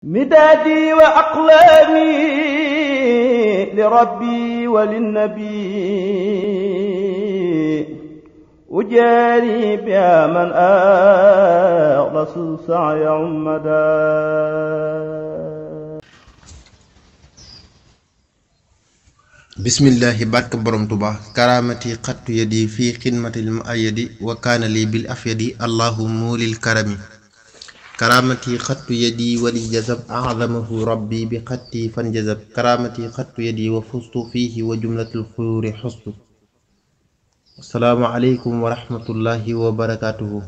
مدادي وأقلامي لربي وللنبي أجاري بها من أخلص السعي عمدا. bismillahi barke borom Tuuba karamati xattu yadi fi xidmatil muayyadi wa kaana li bil afyadi allahu muulil karami karamati xattu yadi wali jazab a'lamahu rabbi bi xatti fan jazab karamati xattu yadi wa fustu fihi wa jumlatul xuyuri xustu. assalaamu aleykum wa rahmatullahi wa barakatuhu.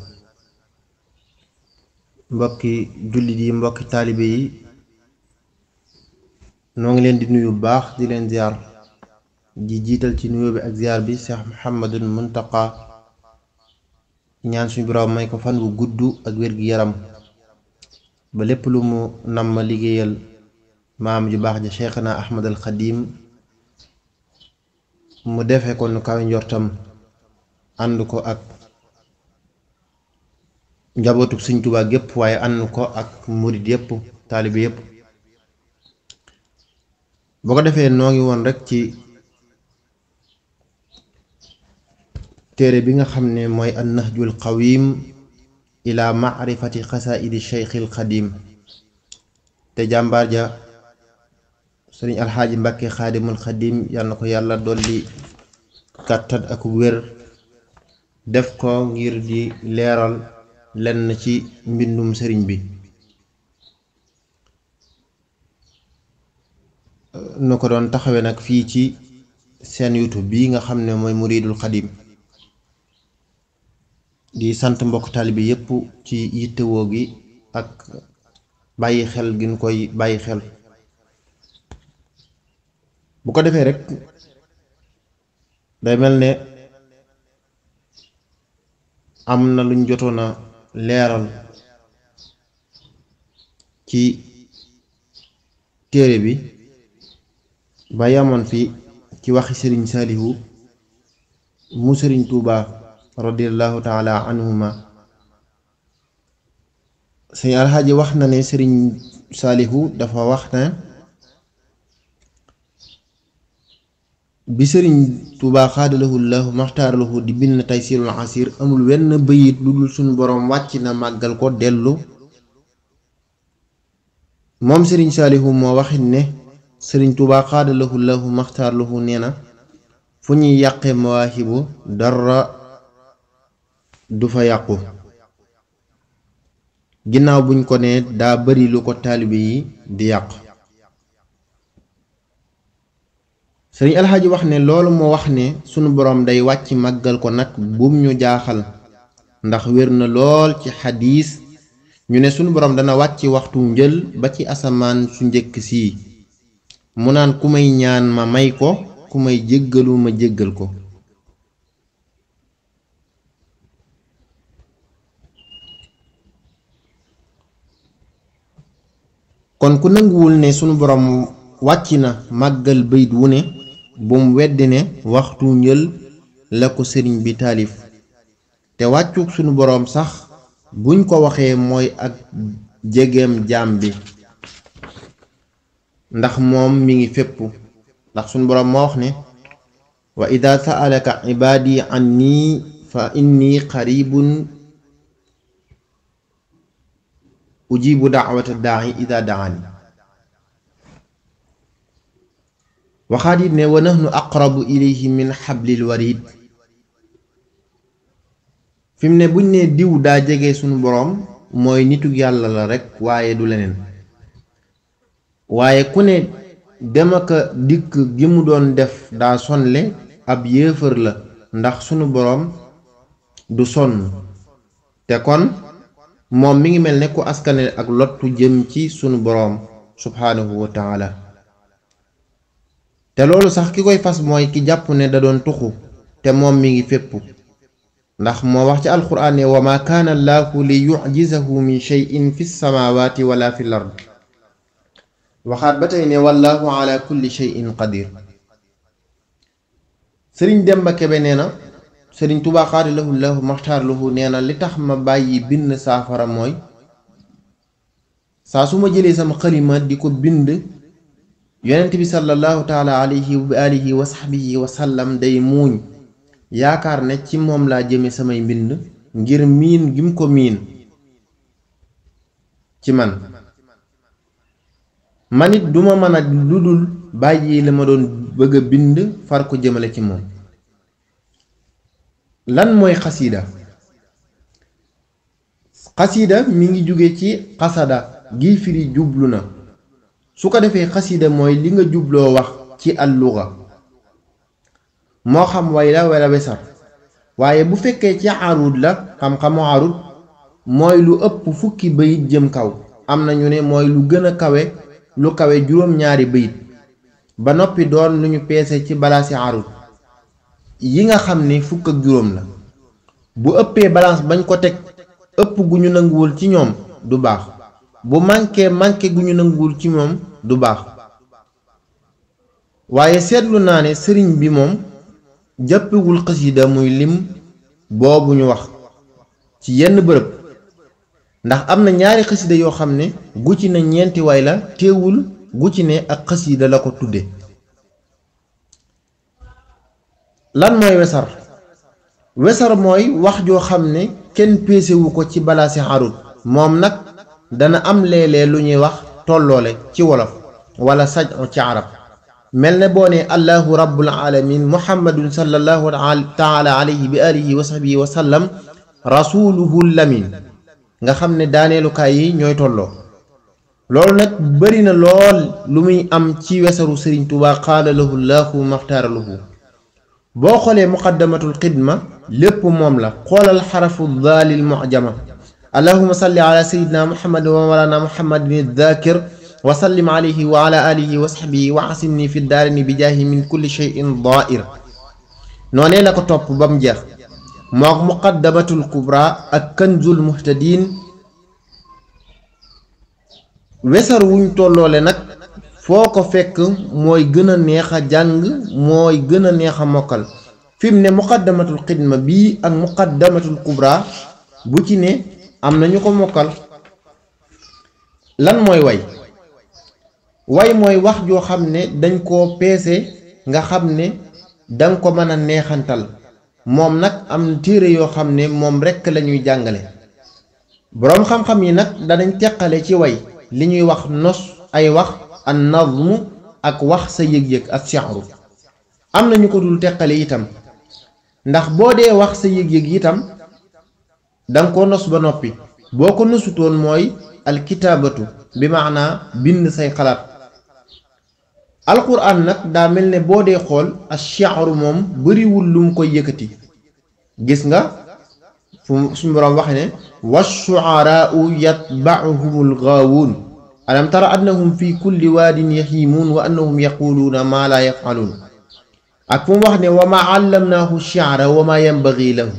mbokki jullit yi, mbokki taalibe yi, noo ngi leen di nuyu baax di leen ziar, di jiital ci nuyoo bi ak ziar bi Cheikh Mouhamadul Muntaqa, ñaan suñu borom may ko fan wu gudd ak wér-gi-yaram ba lépp lu mu nam ma liggéeyal maam ju baax ja Cheikhna Ahmad al Xadim mu defe ko nu kawe njortam, ànd ko ak njabootu Sëñ Tuubaa gépp, waaye ànd ko ak murid yépp, taalibe yépp. boo ko defee noo ngi woon rek ci téere bi nga xam ne mooy an nahjul qawim ila maarifati xasaidi cheikhil xadim, te jàmbaar ja sëriñ alxaaji mbàkke xaadimul xadim yal na ko yàlla dolli kàttan ak wér, def ko ngir di leeral lenn ci mbindum sëriñ bi. nu ko doon taxawe nag fii ci seen YouTube bii nga xam ne mooy muridul xadim, di sant mbokk taalibe yépp ci yittewoo gi ak bàyyi xel gi ñu koy bàyyi xel. bu ko defee rek day mel ne am na luñ jotoon a leeral ci téere bi ba yamoon fi ci waxi sëriñ Saalihu mu sëriñ Tuuba radiyallahu taala anhuma. sëñ alxaaji wax na ne sëriñ Saalihu dafa wax ne bi sëriñ Tuuba xaadalahu llahu maxtaaralahu di bind Taysirul Asir amul wenn bëyit lu dul suñu boroom wàcc na màggal ko dellu. moom sëriñ Saalihu moo waxit ne sëriñ Tuuba xaadalahu llahu maxtaaralahu nee na fu ñuy yàqe mawaahibu dara du fa yàqu, ginnaaw buñ ko ne daa bari lu ko taalibe yi di yàq. sëriñ alxaaji wax ne loolu moo wax ne sunu boroom day wàcc màggal ko nag bum ñu jaaxal, ndax wér na lool ci xadiis ñu ne sunu boroom dana wàcc waxtu njël ba ci asamaan su njëkk sii, mu naan ku may ñaan ma may ko, ku may jéggalu ma jéggal ko. kon ku nanguwul ne sunu boroom wàcc na màggal bayit wu ne bum weddi ne waxtu njël la ko sëriñ bi taalif, te wàccuk sunu boroom sax buñ ko waxee mooy ak jegeem jaam bi, ndax moom mi ngi fépp. ndax sunu boroom moo wax ne wa ida sa'alaka ibaadi anni fa inni qaribun ujibu da'wata daa'i ida da'ani. waxaat it ne wa nahnu aqrabu ilayhi min hablil warid. fi mu ne buñ ne diw daa jege sunu boroom mooy nitug yàlla la rekk, waaye du leneen. waaye ku ne dem ak dikk gi mu doon def daa sonle ab yéefar la, ndax sunu boroom du sonn, te kon moom mi ngi mel ne ku askane ak lottu jëm ci sunu boroom subhaanahu wa taala. te loolu sax ki koy fas mooy ki jàpp ne da doon tuxu, te moom mi ngi fépp, ndax moo wax ci alquraan ne wa ma kaana allaahu li yu'jizahu min shay'in fi samaawaati wala fi l-ard. waxaat ba tey ne wallahu ala kulli shay'in qadir. sëriñ Demba Kebe nee na sëriñ Tuuba xaadalahu llahu maxtaaralahu nee na li tax ma bàyyi bind saafara mooy saa su ma jëlee sama xalima di ko bind yonent bi sallallahu taala alayhi wa alihi wa sahbihi wa sallam day muuñ yaakaar ne ci moom laa jëme samay mbind ngir miin gim ko miin ci man it duma mën a lu dul bàyyi la ma doon bëgg a bind far ko jëmale ci moom. lan mooy xasida? xasida mi ngi jóge ci xasada gi firi jublu na. su ko defee xasida mooy li nga jubloo wax ci alluga moo xam way la wala wesar, waaye bu fekkee ci arud la xam-xamu arud mooy lu ëpp fukki bayit jëm kaw. am na ñu ne mooy lu gën a kawe lu kawe juróom-ñaari bayit ba noppi doon lu ñu peese ci balaasi arud yi nga xam ne fukk ak juróom la. bu ëppee balance bañ ko teg ëpp gu ñu nanguwul ci ñoom du baax, bu manqué gu ñu nanguwul ci moom du baax. waaye seetlu naa ne sëriñ bi moom jàppewul xasida muy lim boobu ñu wax ci yenn bërëb, ndax am na ñaari xasida yoo xam ne gu ci ne ñeenti way la teewul gu ci ne ak xasida la ko tudde. lan mooy wesar? wesar mooy wax joo xam ne kenn peesewu ko ci balaasi arud, moom nag dana am léeg-léeg lu ñuy wax tolloole ci wolof wala saj ci arab. mel ne boo ne allahu rabbul alamin muhammadun sallallahu taala alayhi bi alihi wa sahbihi wa sallam rasuluhu lamin, nga xam ne daaneelukaay yi ñooy tolloo. loolu nag bari na lool lu muy am ci wesaru Sëriñ Tuubaa qaala lahu llahu maxtaara lahu. boo xoolee muqaddamatul xidma lépp moom la. xoolal xarafu daalil mujama allahuma salli ala sayidina muhammadin wa mawlana muhammadin daakir wa sallim alayhi wa ala alihi wa sahbihi wa asimni fi daarini bi jaahi min kulli shay'in daa'ir. noonee la ko topp ba mu jeex mook muqaddamatul kubra ak kanzul muhtadin. wesar wuñ tolloole nag foo ko fekk mooy gën a neex a jàng, mooy gën a neex a mokkal. fi mu ne muqaddamatul xidma bii ak muqaddamatul kubra bu ci ne am nañu ko mokkal. lan mooy way? way mooy wax joo xam ne dañ koo peese nga xam ne danga ko mën a neexantal. moom nag am téere yoo xam ne moom rekk lañuy jàngale. boroom xam-xam yi nag danañ teqale ci way li ñuy wax nos ay wax an nazmu ak wax sa yëg-yëg ak shi'ru. am na ñu ko dul teqale itam, ndax boo dee wax sa yëg-yëg itam danga ko nos ba noppi. boo ko nosutoon mooy alkitaabatu bi maanaa bind say xalaat. alquran nag daa mel ne boo dee xool ash-shi'ru moom bariwul lu mu koy yëkkati. gis nga fu suñu boroom waxe ne wash-shu'araa'u yatba'uhumul ghaawuun alam tara annahum fi kulli waadin yahiimuun wa annahum yaquluuna maa laa yaf'aluun. ak fu mu wax ne wa maa 'allamnaahu ash-shi'ra wa maa yanbaghii lahu.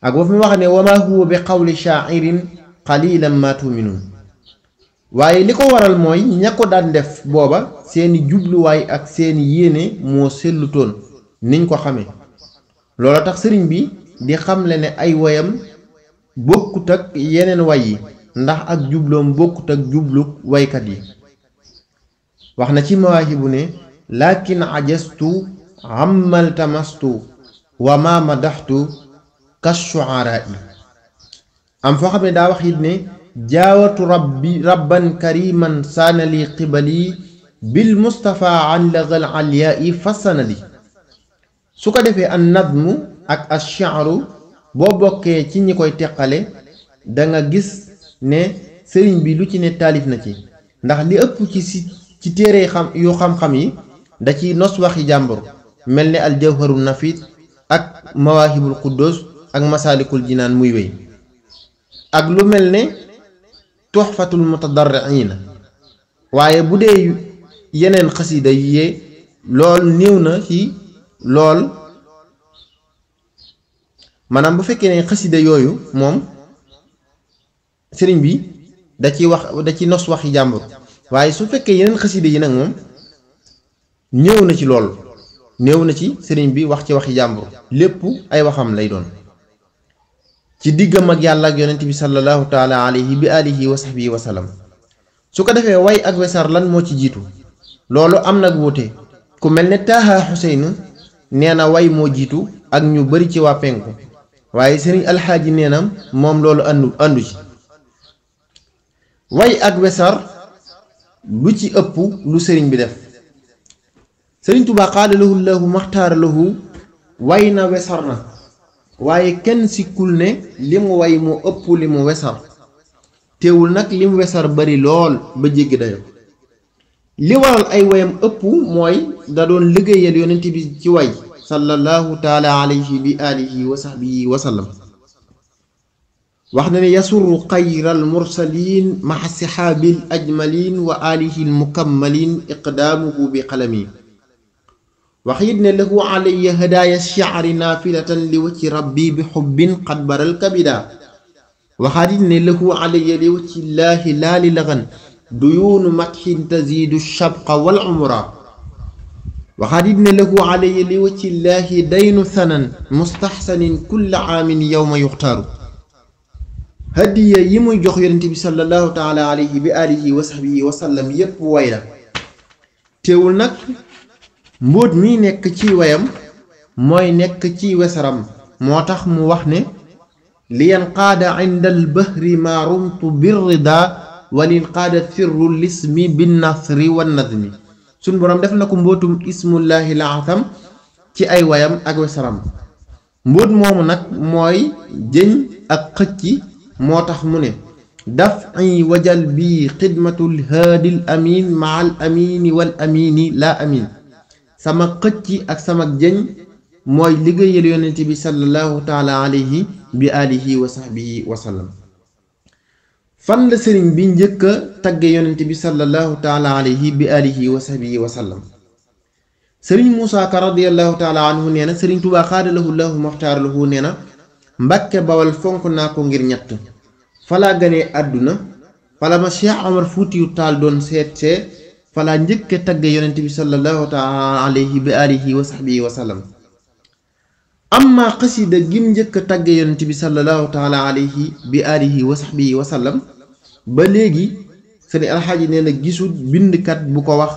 ak fu mu wax ne wa maa huwa bi qawli shaa'irin qaliilan maa tu'minuun. waaye li ko waral mooy ña ko daan def booba seeni jubluwaay ak seeni yéene moo sellutoon niñ ko xamee. loola tax sëriñ bi di xamle ne ay woyam bokkut ak yeneen way yi, ndax ak jubloom bokkut ak jubluk waykat yi. wax na ci mawaahibu ne lakin ajastu ammal tamastu wa ma madaxtu kashu'araa yi. am foo xam ne daa wax it ne jaawatu rabban kariman saanali qibali bil mustafa an lagal aliyaa'i fasanali. su ko defee an nadmu ak ash-shi'ru boo bokkee ci ñi koy teqale da nga gis ne sëriñ bi lu ci ne taalif na ci, ndax li ëpp ci téere yu xam-xam yi da ci nos waxi jàmbur, mel ne al jawharun nafis ak mawaahibul quddus ak masaalikul jinaan muy wéy, ak lu mel ne tuhfatul mutadarriina. waaye bu dee yeneen xasida yi lool néew na ci lool. maanaam bu fekkee ne xasida yooyu moom sëriñ bi da ci nos waxi jàmbur, waaye su fekkee yeneen xasida yi nag moom néew na ci lool, néew na ci sëriñ bi wax ci waxi jàmbur, lépp ay waxam lay doon ci diggam ak yàlla ak yonent bi sallallahu taala alayhi bi alihi wa sahbihi wa sallam. su ko defee way ak wesar lan moo ci jiitu loolu am nag wuute ku mel ne Taaha Xuseynu nee na way moo jiitu ak ñu bari ci waa penku waaye sëriñ alxaaji nee na moom loolu àndu ci way ak wesar lu ci ëpp lu sëriñ bi def sëriñ Tuubaa xaadalahu lahu maxtaara lahu way na wesar na waaye kenn sikkul ne li mu way mu ëpp li mu wesar teewul nag li mu wesar bari lool ba jéggi dayo li waral ay wayam ëpp mooy da doon liggéeyal yonent bi ci way sallallahu taala alayhi bi alihi wa sahbihi wa sallam wax na ne yasuru xayral mursalin maxa sihaabil ajmalin wa alihi al mukammalin iqdaamuhu bi qalami wax it ne lahu alayya hadaaya shi'ri naafilatan li wacci rabbi bi xubbin qad baral kabida waxaat it ne lahu alayya li wacci llaahi laa li lagan duyuunu matxin taziidu shabqa wal umra waxaat it ne lahu alayya li wacci llaahi daynu sanan mustaxsanin kulla aamin yowma yuxtaaru hadiya yi muy jox yonent bi sallallahu taala alayhi bi alihi wa sahbihi wa sallam yépp way la teewul nag mbóot mi nekk ci wayam mooy nekk ci wesaram moo tax mu wax ne li yanqaada inda al bahri ma rumtu birrida walin qaada sirru lismi bin nasri wan nadmi suñ boroom def na ko mbóotum ismullahi laatam ci ay wayam ak wesaram mbóot moomu nag mooy jëñ ak xëcci moo tax mu ne daf'i wajal bi xidmatul haadil amin ma al amini wal amini la amin sama xëcc ak sama jëñ mooy liggéeyal yonent bi sallallahu taala alayhi bi alihi wa sahbihi wa sallam fan la sëriñ bi njëkk a tagge yonent bi sallallahu taala alayhi bi alihi wa sahbihi wa sallam sëriñ Muusaa Ka radiyallahu taala anhu nee na sëriñ Tuubaa xaadalahu lahu maxtaar lahu nee na Mbàkke Bawal fonk naa ko ngir ñett falaa ganee àdduna fala ma Cheikh Omar Fuutiyu Taal doon seet falaa njëkke tagge yonent bi sallallahu taala alayhi bi alihi wa sahbihi wa sallam amma xasida gim njëkk tagge yonent bi sallallahu taala alayhi bi alihi wa sahbihi wa sallam ba léegi sëriñ alxaaji nee na gisul bindkat bu ko wax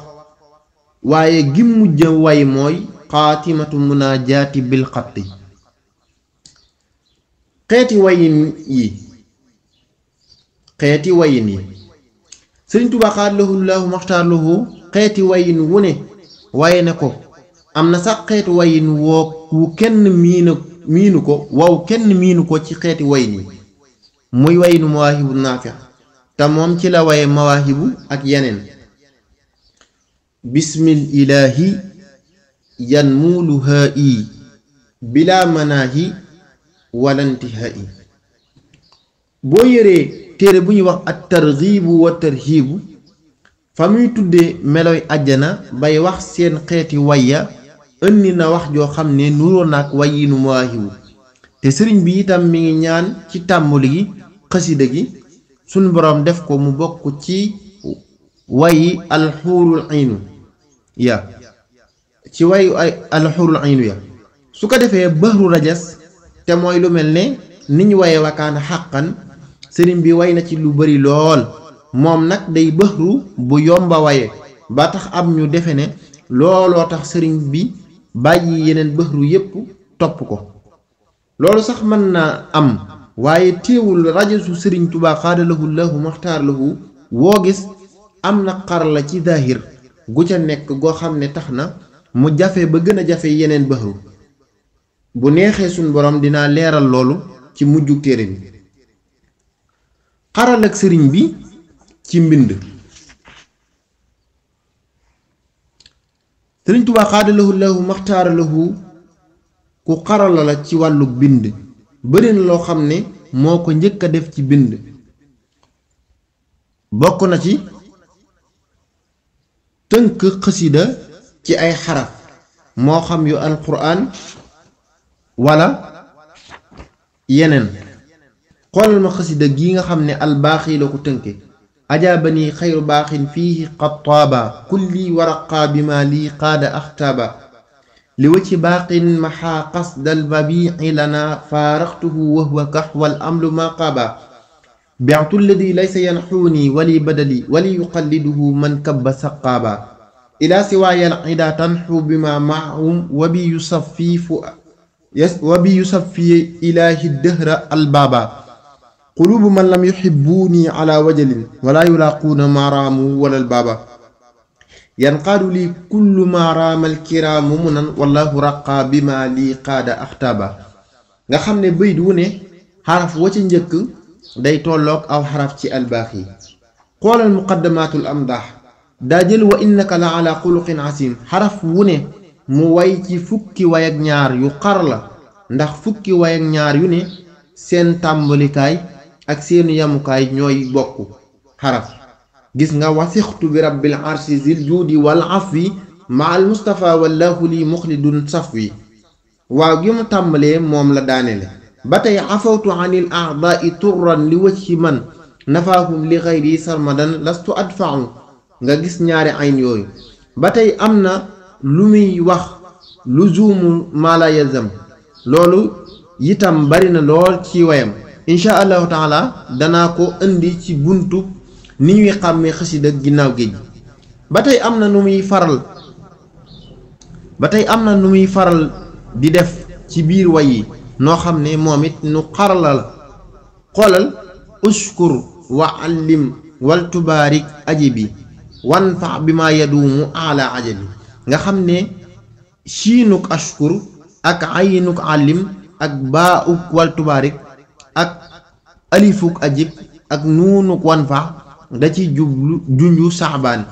waaye gim mujj way mooy xaatimatu munaajaati bil xatti xeeti wayin yi sëriñ Tuubaa xaadalahu llaahu maxtaar lahu xeeti wayin wu ne waaye ne ko am na sax xeeti wayin wu kenn miinu ko ci xeeti wayin yi muy wayinu mawaahibu naafi te moom ci la waye mawaahibu ak yeneen bismil ilaahi yan muuluhaa i bila manaahi walantihaa i boo yëree téere bu ñuy wax at targhibu wa tarhibu fa muy tuddee meloy àjjana bay wax seen xeeti wayya ënni na wax joo xam ne nuroo naag wayinu mawaahibu te sëriñ bi itam mi ngi ñaan ci tàmbali gi xasida gi suñ boroom def ko mu bokk ci wayi alxuurul aynu ya ci wayu ay alxuurul aynu ya su ko defee bahru rajas te mooy lu mel ne ni ñu waye wakaana xàqan sëriñ bi way na ci lu bari lool moom nag day bahru bu yomba waye ba tax am ñu defe ne looloo tax sëriñ bi bàyyi yeneen bahru yépp topp ko loolu sax mën naa am waaye teewul rajasu sëriñ Tuubaa xaadalahu lahu maxtaar lahu woo gis am na xar la ci zahir gu ca nekk goo xam ne tax na mu jafe ba gën a jafe yeneen bahru bu neexee suñ borom dinaa leeral loolu ci mujju téere bi xaral ak sëriñ bi ci mbind sëriñ Tuubaa xaadalahu lahu maxtaar lahu ku xarala la ci wàllu bind bëri na loo xam ne moo ko njëkk a def ci bind bokk na ci tënk xasida ci ay xaraf moo xam yu alquran wala yeneen xoolal ma xasida gi nga xam ne albaaxi la ko tënke ajaabani xayru baaxin fiihi xattaaba kulli waraqaa bi ma lii qaada axtaaba li wacci baaqin maxaa qasdal babii lana faaraxtuhu wa huwa kaxwal amlu ma qaaba بعت الذي ليس ينحوني ولي بدلي ولي يقلده من كب سقابا إلى سواي العدا تنحو بما معهم وبي يصفي إله الدهر البابا قلوب من لم يحبوني على وجل ولا يلاقون ما راموا ولا البابا ينقاد لي كل ما رام الكرام منا والله رقى بما لي قاد أختابا nga xam ne bayit wu ne xaraf wa ca njëkk day tolloog aw xaraf ci albaaxi xoolal muqaddamatul amdaax daa jël wa innaka la ala xuluqin asim xaraf wu ne mu way ci fukki way ak ñaar yu xar la ndax fukki way ak ñaar yu ne seen tàmbalikaay ak seenu yamukaay ñooy bokk xaraf gis nga wasixtu bi rabbil arshi zil juudi wal afwi ma al mustafa wallahu li muxlidun safwi waaw gi mu tàmbalee moom la daanele ba tey afawtu anil a'da'i turran li wajhi man nafaahum li xayri sarmadan lastu adfa'u nga gis ñaari ayn yooyu ba tey am na lu muy wax luzumu ma la yazam loolu itam bari na lool ci wayam insha allahu taala danaa ko indi ci buntu ni ñuy xàmmee xasida ginnaaw géej ba tey am na nu muy faral di def ci biir way yi noo xam ne moom it nu xarala la xoolal ushkur wa allim wal tubaarik ajibi wanfa bi ma yaduumu ala ajabi nga xam ne siinuk ashkur ak aynuk allim ak baa'uk wal tubaarik ak alifuk ajib ak nuunuk wanfa da ci jublu junju saxbaan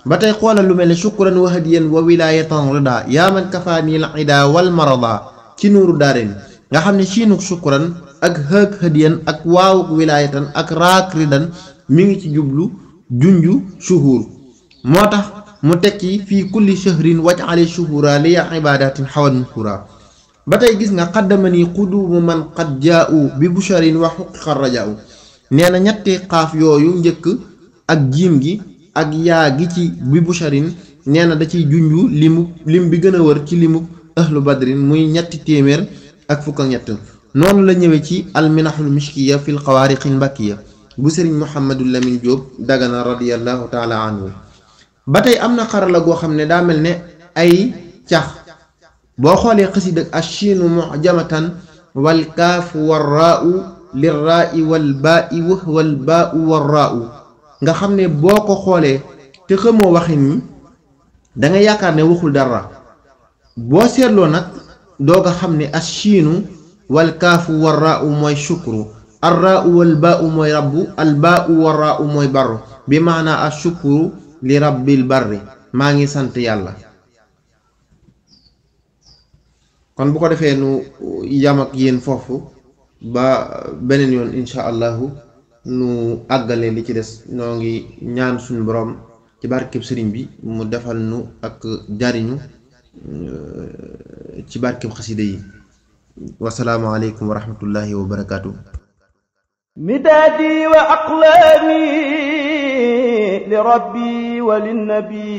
ba tey xoolal lu mel ne shukran wa hadiyan wa wilayatan rida yaa man kafaani al ida wal marada ci nuuru daarin nga xam ne siinuk shukran ak hëg hadiyan ak waawuk wilayatan ak raak ridan mi ngi ci jublu junju shuhur moo tax mu tekki fii kulli shahrin waj'ali shuhura liya ibadatin xawan muhura ba tey gis nga qaddamani qudumu man qad jaa'u bi busharin wa xuqiqa rajaa'u nee na ñetti xaaf yooyu njëkk ak jiim gi ak yaa gi ci bi busharin nee na da ciy junju lim bi gën a wër ci limu ahlu badrin muy ñetti téeméer ak fukk ak ñett noonu la ñëwee ci alminaxul mishkiya fil xawaariqil mbakkiya bu sëriñ Mouhamadou Lamine Diop Dagana radiyallahu taala anhu ba tey am na xarala goo xam ne daa mel ne ay cax boo xoolee xasida ashiinu mujamatan wal kaafu war raa'u lir raa'i wal baa'i wal baa'u war raa'u nga xam ne boo ko xoolee te xamoo waxin ni da nga yaakaar ne waxul dara boo seetloo nag doog a xam ne ashiinu wal kaafu war raa'u mooy shukru ar raa'u wal baa'u mooy rabbu al baa'u war raa'u mooy barru bi maanaa ashukru li rabbil barri maa ngi sant yàlla. kon bu ko defee nu yam ak yéen foofu ba beneen yoon insha allahu nu àggale li ci des noo ngi ñaan suñu borom ci barkeb sëriñ bi mu defal nu ak jariñu ci barkeb xasida yi wasalaamu aleykum wa rahmatullahi wa barakaatu. midaadi wa aqlaami li rabbi wa linnabi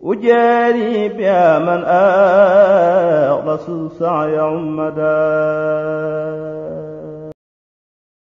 ujaari biha man axlasu sa'ya ummada